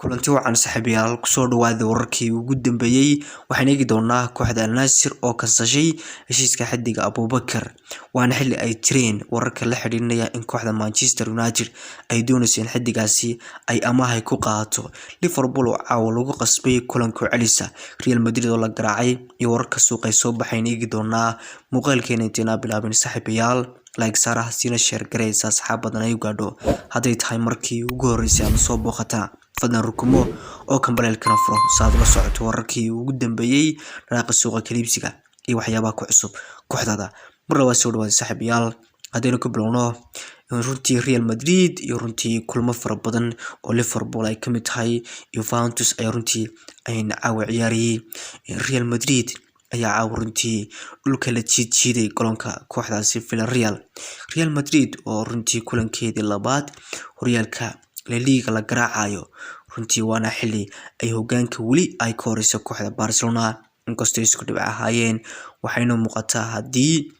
Kulanti wacan saaxiibayaal, kusoo dhawaada wararkii ugu dambeeyay. Waxaan eegi doonaa kooxda Al Nassr oo kansashay heshiiska xidiga Aboubakar, waana xilli ay jireen wararka la xiriirinaya in kooxda Manchester United ay doonayso in xidigaasi ay amaah ku qaadato. Liverpool oo caawa lagu qasbay kulanka celisa, Real Madrid oo la garaacay iyo wararka suuqa ay soo baxayn eegi doonaa. Muuqaalkeena intaynaa bilaabin, saaxiibayaal, like saara, siina share gareysa asxaab badan ay u gaadho. Hadday tahay markii ugu horreysay aad soo booqataa, fadlan rukumo oo gambaleelkana furo si aad ula socoto wararkii ugu dambeeyay dhaqaaqa suuqa kala iibsiga iyo waxyaabaha ku cusub kooxdaada. Mar labaad soo dhawaada, saaxiibayaal. Haddaynu ku bilowno runtii Real Madrid iyo runtii kulmo fara badan oo Liverpool ay kamid tahay, Juventus ayaa runtii caawa ciyaarayay. Real Madrid ayaa caawa runtii dhulka la jiid jiiday garoonka kooxdaasi Villarreal. Real Madrid oo runtii kulankeedii labaad horyaalka La Liga la garaacayo runtii, waana xilli ay hogaanka weli ay ka horeyso kooxda Barcelona, inkastoo isku dhibco ahaayeen. Waxayna muuqataa haddii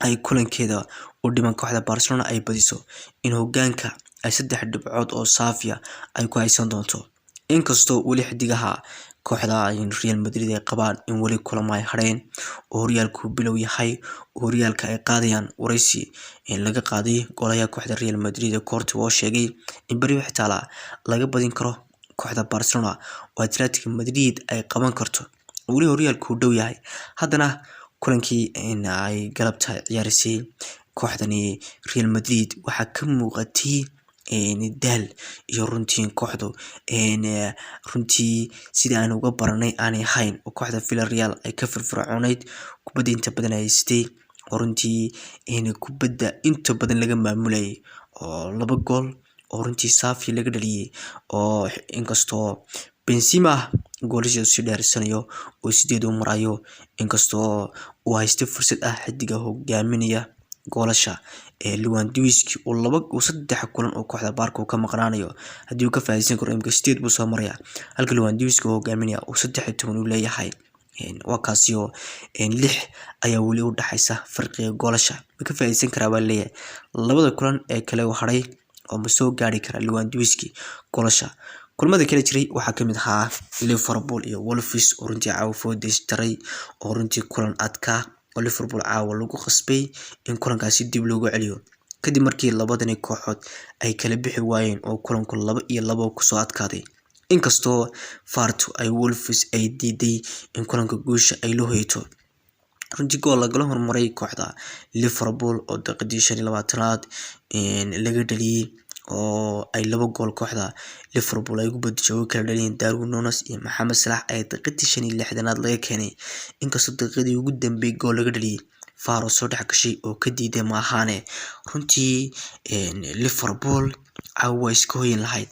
ay kulankeeda u dhiman kooxda Barcelona ay badiso in hogaanka ay 3 dhibcood oo saafiya ay ku haysan doonto, inkastoo weli xidigaha kooxda Real Madrid ay qabaan in weli kulamo ay hareen oo horyaalku bilow yahay oo horyaalka ay qaadayaan. Wareysi laga qaaday golaha kooxda Real Madrid ee Courtois oo sheegay in beri xitaa laga badin karo kooxda Barcelona oo Atletico Madrid ay qaban karto, weli horyaalku u dhow yahay. Haddana kulankii ay galabta ciyaarisay kooxdani Real Madrid waxaa ka muuqatay daal iyo runtii kooxdu runtii sidii aan uga baranay aanay ahayn, oo kooxda Villarreal ay ka firfircooneyd, kubadda inta badan ay haystay oo runtii kubadda inta badan laga maamulayay, oo laba gool oo runtii saafi laga dhaliyay, oo inkastoo Benzema goolasha sii dheersanayo oo 8 u marayo, inkastoo uu haystay fursad ah xidiga hogaaminaya goolasha ee Lewandowski uu laba uu saddex kulan oo kooxda Barca uu ka maqnaanayo. Haddii uu ka faa'iideysan karo, imika 8 buu soo maraya, halka Lewandowski uu hogaaminaya uu 13 uu leeyahay. Waa kaasi oo 6 ayaa weli u dhaxaysa farqiga goolasha. Ma ka faa'iideysan karaa baa leeyahay labada kulan ee kale uu haray, oo ma soo gaari karaa Lewandowski goolasha? Kulamada kale jiray waxaa kamid ahaa Liverpool iyo Wolves oo runtii caawa foodeys daray, oo runtii kulan adkaa oo Liverpool caawa lagu qasbay in kulankaasi dib loogu celiyo kadib markii labadani kooxood ay kala bixi waayeen oo kulanku 2-2 kusoo adkaaday, inkastoo VAR-tu ay Wolves ay diiday in kulanka guusha ay la hoyto. Runtii gool lagala hormaray kooxda Liverpool oo daqiiqadii 25aad laga dhaliyay, oo ay laba gool kooxda Liverpool ay ugu badashay oo kala dhaliyeen Darwin Núñez iyo Mohamed Salah ay daqiiqadii 65aad laga keenay, inkastoo daqiiqadii ugu dambeeyay gool laga dhaliyay, VAR oo soo dhex gashay oo ka diiday maahaane. Runtii Liverpool caawa waa iska hoyan lahayd,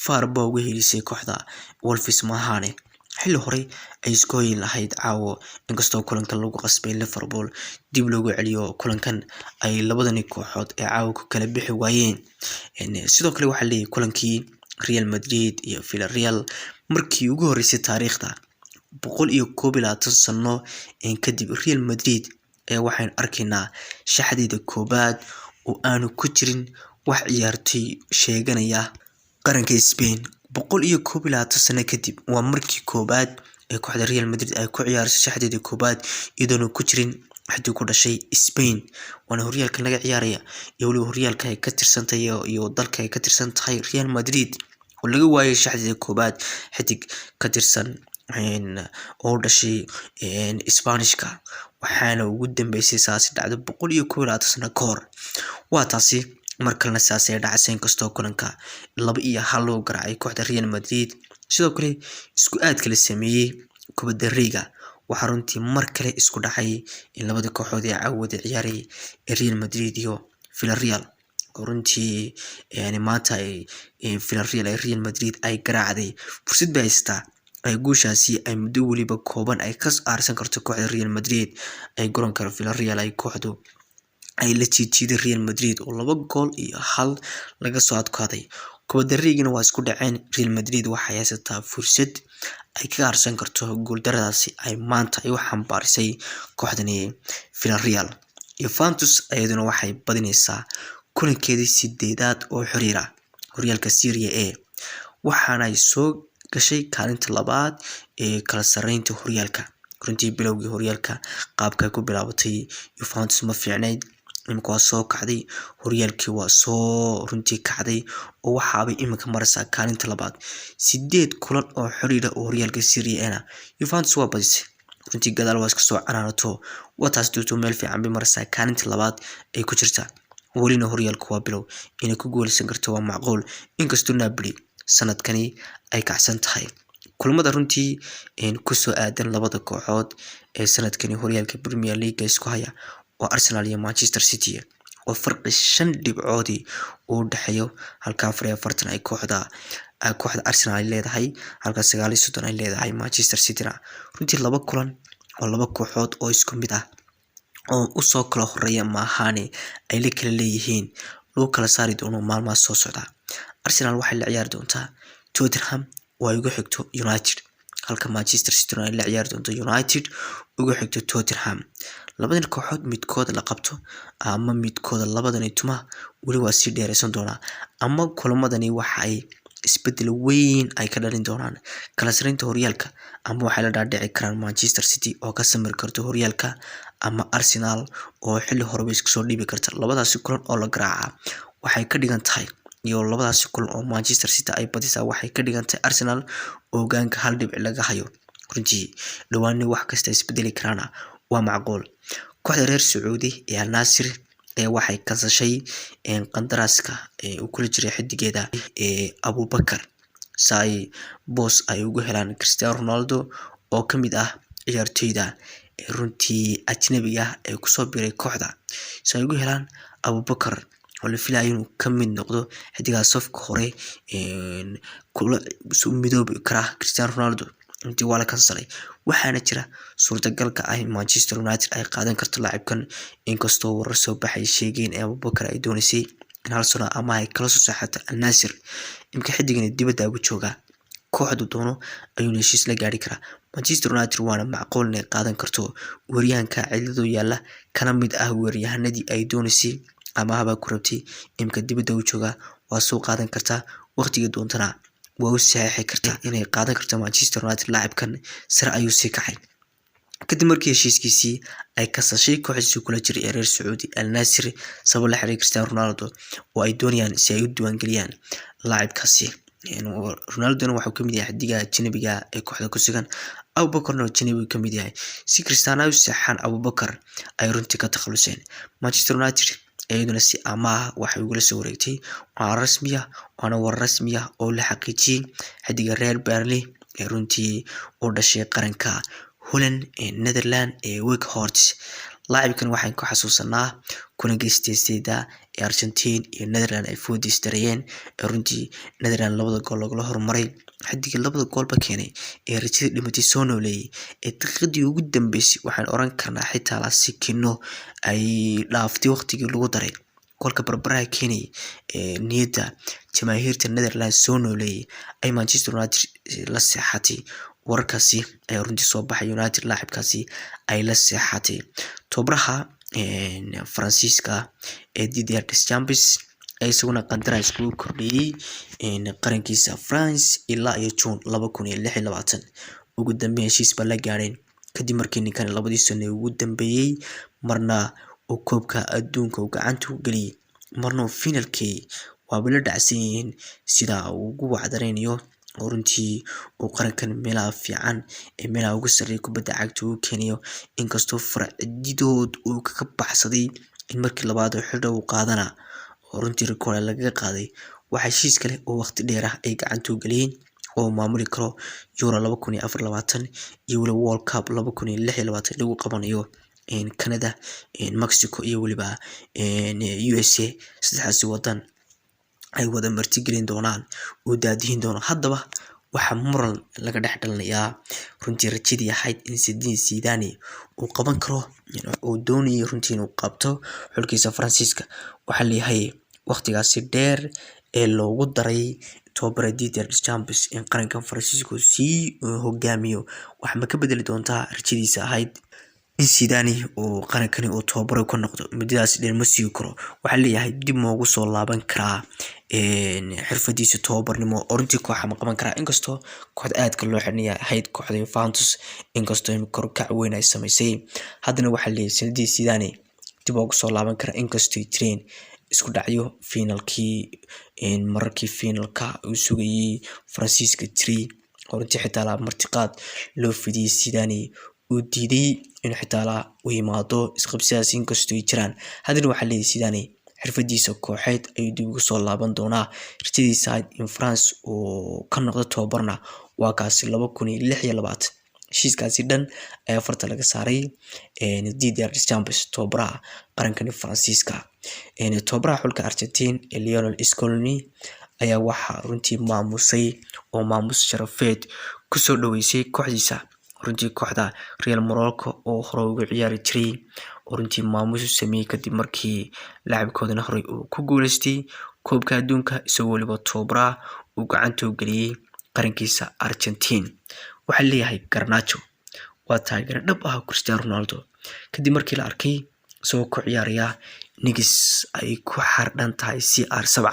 VAR baa uga helisay kooxda Wolves maahaane xilli hore ay iska hoyin lahayd caawo, inkastoo kulankan lagu qasbay Liverpool dib loogu celiyo kulankan ay labadani kooxood ee caawa ku kala bixi waayeen. Sidoo kale waxaa leeyahay kulankii Real Madrid iyo Villarreal, markii ugu horeysay taariikhda 121 sano kadib, Real Madrid ee waxaynu arkaynaa shaxdeeda koobaad oo aanu ku jirin wax ciyaartoy sheeganaya qaranka Spain. 121 sano kadib waa markii koobaad ee kooxda Real Madrid ay ku ciyaarayso shaxdeeda koobaad iyadoona ku jirin xidig ku dhashay Spain, waana horyaalka laga ciyaaraya iyo weliba horyaalka ay ka tirsantahay iyo dalka ay ka tirsan tahay Real Madrid oo laga waayay shaxdeeda koobaad xidig ka tirsan oo dhashay Isbaanishka, waxaana ugu dambeysay saasi dhacdo 121 sano ka hor. Waa taasi mar kalena saas ay dhacaysa, inkastoo kulanka 2-1 loo garaacay kooxda Real Madrid. Sidoo kale isku aadka la sameeyey kubadda Liga waxaa runtii mar kale isku dhacay in labada kooxood ee caawada ciyaarayay ee Real Madrid iyo Villarreal, oo runtii maanta ay Villarreal ay Real Madrid ay garaacday. Fursad bay haysataa ay guushaasi ay muddo weliba kooban ay ka aarsan karto kooxda Real Madrid ay garoonka Villarreal ay kooxdu ay la jiijiiday Real Madrid oo 2 gool iyo 1 laga soo adkaaday. Kubadda Ligana waa isku dhaceen. Real Madrid waxay haysataa fursad ay kaga aarsan karto guuldaradaasi ay maanta ay u xambaarisay kooxdani Villarreal. Juventus iyaduna waxay badinaysaa kulankeedii sideedaad oo xiriira horyaalka Serie A. Waxaana ay soo gashay kaalinta labaad ee kala sareynta horyaalka. Runtii bilowgii horyaalka qaabka ay ku bilaabatay Juventus ma fiicnayd. Imika waa soo kacday horyaalkii, waa soo runtii kacday oo waxaabay iminka maraysaa kaalinta labaad. 8 kulan oo xiriira oo horyaalka Serie A na Juventus waa badisay. Runtii gadaal waa iska soo canaanato, wataas duuto meel fiican bay maraysaa, kaalinta labaad ay ku jirtaa. Welina horyaalku waa bilow, inay ku guuleysan karto waa macquul, inkastoo Napoli sanadkani ay kacsan tahay. Kulamada runtii kusoo aadan labada kooxood ee sanadkani horyaalka Premier League isku haya waa Arsenal iyo Manchester City, oo farqi 5 dhibcoodii uu dhexeeyo, halka 44 ay kooxda Arsenal ay leedahay, halka 39 ay leedahay Manchester City-na. Runtii laba kulan oo laba kooxood oo isku mid ah oo usoo kala horeeya maahaane ay la kala leeyihiin lagu kala saari doono maalmaha soo socda. Arsenal waxay la ciyaari doontaa Tottenham oo ay ugu xigto United, halka Manchester City ay la ciyaari doonto United, ugu xigto Tottenham. Labadan kooxood midkooda la qabto ama midkooda labadani tuma weli waa sii dheereysan doonaa, ama kulamadani waxa ay isbedel weyn ay ka dhalin doonaan kala sareynta horyaalka, ama waxay la dhaadhici karaan Manchester City oo ka samiri karto horyaalka, ama Arsenal oo xilli horeba isku soo dhiibi karta. Labadaasi kulan oo la garaaca waxay ka dhigan tahay, iyo labadaasi kulan oo Manchester City ay badisaa waxay ka dhigan tahay Arsenal hogaanka hal dhibic laga hayo. Runtii dhawaani wax kasta isbedeli karaana waa macquul. Kooxda reer Sacuudi ee Al Nassr ee waxay kansashay qandaraaska uu kula jiray xidigeeda ee Abubakar, si ay boos ay ugu helaan Cristiano Ronaldo oo ka mid ah ciyaartoyda runtii ajnabiga ah ee kusoo biiray kooxda. Si ay ugu helaan Abubakar oo la filayo inuu ka mid noqdo xidigaha safka hore kula midoobi kara Cristiano Ronaldo, runtii waa la kansalay. Waxaana jira suurtagalka ah in Manchester United ay qaadan karto laacibkan, inkastoo warar soo baxay sheegeen in Abubakar ay dooneysay in hal sano ama ay kala soo saxato Al Nassr. Imika xidigani dibadda ugu joogaa, kooxdu doono ayuuna heshiis la gaari karaa Manchester United, waana macquul inay qaadan karto weeraryahanka cidladu yaalla, kana mid ah weeraryahanadii ay dooneysay ama haba ku rabtay. Imika dibadda u joogaa, waa soo qaadan kartaa, waqtiga doontana waa u saxiixi kartaa. Inay qaadan karto Manchester United laacibkan sare ayuu sii kacay kadib markii heshiiskiisii ay kasashay kooxdiisii kula jiray ee reer Sacuudi Al Nassr, sabab la xiriira Cristiano Ronaldo oo ay doonayaan si ay u diiwaangeliyaan laacibkaasi. Ronaldona waxuu kamid yahay xidigaha ajnabiga ee kooxda ku sugan, Abubakarna ajnabigu kamid yahay. Si Cristiano ay u saxaan Abubakar ay runtii ka takhaluseen. Manchester United iyaduna si amaah waxay ugula soo wareegtay, waana rasmi ah, waana war rasmi ah oo la xaqiijiyey, xidiga reer Burnley ee runtii u dhashay qaranka Holland ee Netherland ee Weghorst. Laacibkan waxaan ku xasuusanaa kulankii sideeda ee Argentine iyo Netherland ay foodiis darayeen, ee runtii Netherland labada gool lagula hormaray. Xidigii labada goolba keenay ee rajada dhimatay soo nooleeyay ee daqiiqadii ugu dambeysay, waxaan oran karnaa xitaa la sikino ay dhaaftay waqtigii lagu daray, goolka barbaraha keenay ee niyadda jamaahiirta Netherland soo nooleeyay ay Manchester United la seexatay. Wararkaasi ayaa runtii soo baxay, United laacibkaasi ay la seexatay. Tababaraha Faransiiska ee Didier Deschamps ee isaguna qandaraas kugu kordhiyey qarankiisa France ilaa iyo June 2026. Ugu dambeyn heshiis baa la gaadheen kadib markii ninkan labadii sano ugu dambeeyey marna uu koobka adduunka uu gacanta u geliyey, marna uu finalkii waaba la dhacsan yihiin sida uu ugu wacdareynayo oo runtii uu qarankan meelaha fiican ee meelaha ugu sarreeya kubadda cagta uu keenayo, inkastoo farcididood uu kaga baxsaday in markii labaad oo xidha uu qaadana oo runtii rikoor lagaga qaaday. Waxaa heshiis kale oo waqti dheer ah ay gacanta u geliyeen oo maamuli karo Euro 2024 iyo weliba World Cup 2026 lagu qabanayo Canada, Mexico iyo weliba USA. Saddexdaasi wadan ay wada martigelin doonaan oo daadihin doono. Haddaba waxaa muran laga dhex dhalinayaa runtii rajadii ahayd in Zinedine Zidane uu qaban karo, uu doonayay runtii inuu qabto xulkiisa Faransiiska. Waxaa leeyahay waqtigaasi dheer ee loogu daray tababare Didier Deschamps in qarankan Faransiiska sii hogaamiyo wax ma ka bedeli doontaa rajadiisa ahayd. In Zidane uu qarankani uu tababaro ka noqdo muddadaas dheer ma sii karo. Waxaa leeyahay dib ma ugu soo laaban karaa xirfadiisa tababarnimo oo runtii kooxa ma qaban karaa, inkastoo kooxda aadka loo xidhnaya ahayd kooxda Juventus, inkastoo imika korkac weyn ay samaysay. Haddana waxaa leeyahay Zinedine Zidane dib ugu soo laaban karaa, inkastoo ay jireen isku dhacyo finalkii, mararkii finalka uu sugayay Faransiiska jiray, oo runtii xitaa la martiqaad loo fidiyay Zidane uu diiday inuu xitaa la u yimaado isqabsidaas, inkastoo ay jiraan. Haddana waxaa leeyahay Zidane xirfadiisa kooxeed ayuu dib ugu soo laaban doonaa. Rajadiisa ahayd in France uu ka noqdo tababarna waa kaasi 2026. Heshiiskaasi dhan ayaa farta laga saaray Didier Deschamps, tababaraha qarankani Faransiiska. Tababaraha xulka Argentine ee Lionel Scaloni ayaa waxaa runtii maamusay oo maamus sharafeed kusoo dhaweysay kooxdiisa, runtii kooxda Real Morocco oo hore uga ciyaari jiray, oo runtii maamus u sameeyey kadib markii laacibkoodana horey uu ku guuleystay koobka adduunka, isagoo weliba tababaraha uu gacanta u geliyey qarankiisa Argentine. Waxaa leeyahay Garnacho waa taageero dhab ah Cristiano Ronaldo, kadib markii la arkay isagoo ku ciyaaraya nigis ay ku xardhan tahay CR7.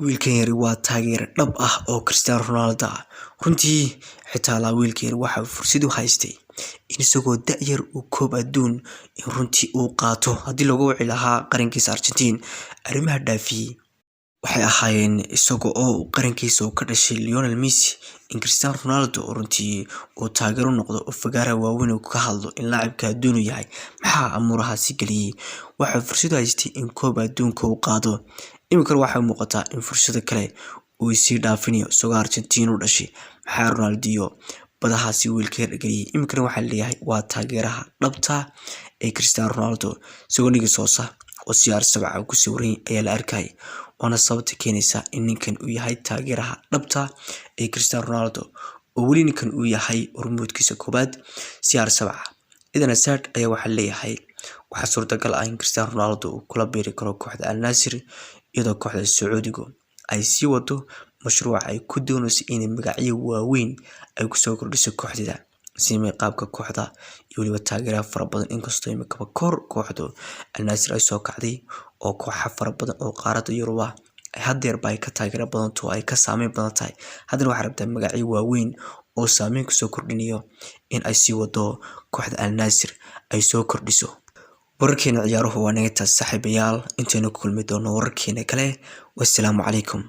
Wiilkan yari waa taageero dhab ah oo Cristiano Ronaldo ah. Runtii xitaa laa wiilkan yari waxa uu fursad u haystay in isagoo da-yar uu koob adduun in runtii uu qaato haddii lagu wici lahaa qarankiisa Argentine. Arrimaha dhaafiyey waxay ahaayeen isaga oo qarankiisa uu ka dhashay Lionel Messi in Cristiano Ronaldo runtii uu taageero noqdo oo fagaaraha waaweyn uu ka hadlo in laacibka adduun uu yahay. Maxaa amuurahaasi geliyey? Waxa fursad u haystay in koob adduunka uu qaado. Iminkana waxay muuqataa in fursado kale uu sii dhaafinayo isagoo Argentine u dhashay. Maxaa Ronaldinho badahaasi wiilka yar geliyey? Iminkana waxaa leeyahay waa taageeraha dhabta ee Cristiano Ronaldo, isagoo nigis hoosa oo CR7 ku sawiran ayaa la arkayay, waana sababta keenaysa in ninkan uu yahay taageeraha dhabta ee Cristiano Ronaldo, oo weli ninkan uu yahay hormuudkiisa koobaad CR7. Eden Hazard ayaa waxaa leeyahay waxaa suurtagal ah in Cristiano Ronaldo uu kula biiri karo kooxda Al Nassr, iyadoo kooxda Sacuudigu ay sii wado mashruuca ay ku doonayso inay magacyo waaweyn ay kusoo kordhiso kooxdeeda, simay qaabka kooxda iyo weliba taageeraha fara badan, inkastoo imikaba kor kooxdu Al Nassr ay soo kacday oo kooxa fara badan oo qaaradda Yurub ah ay haddeerba ay ka taageero badanto oo ay ka saameyn badan tahay. Haddana waxay rabtaa magacyo waaweyn oo saameyn kusoo kordhinayo in ay sii wado kooxda Al Nassr ay soo kordhiso. Wararkeena ciyaaruhu waa naga taas, saaxiibayaal. Intaynu ku kulmi doono wararkeena kale, wassalaamu calaykum.